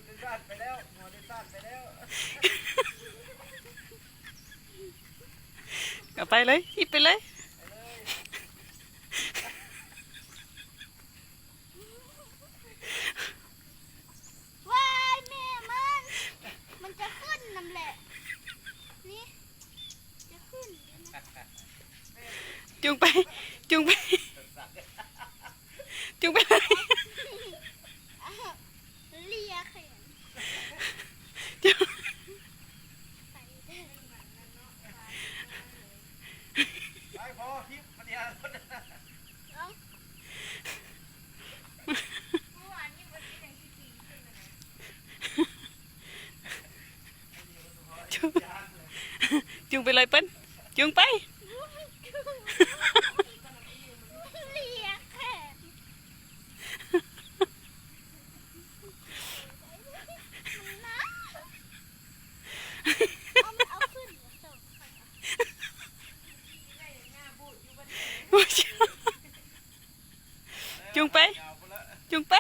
ເອົາໄປເລີຍ ຖີບໄປເລີຍ. ວ້າຍ ແມ່ມັນ ມັນຈະຂຶ້ນນຳແຫຼະ ນີ້ ຈະຂຶ້ນຢູ່ນະ. ຈູງໄປ ຈູງໄປ ຈູງໄປເລີຍ. ເລຍແຂນ ຈູງ ໄປເດີ ໄປພໍ ທິບມັນເດ ເອົາ ຈູງ ຈູງໄປເລີຍເປັນ ຈູງໄປ. ຈູງໄປ ຈູງໄປ.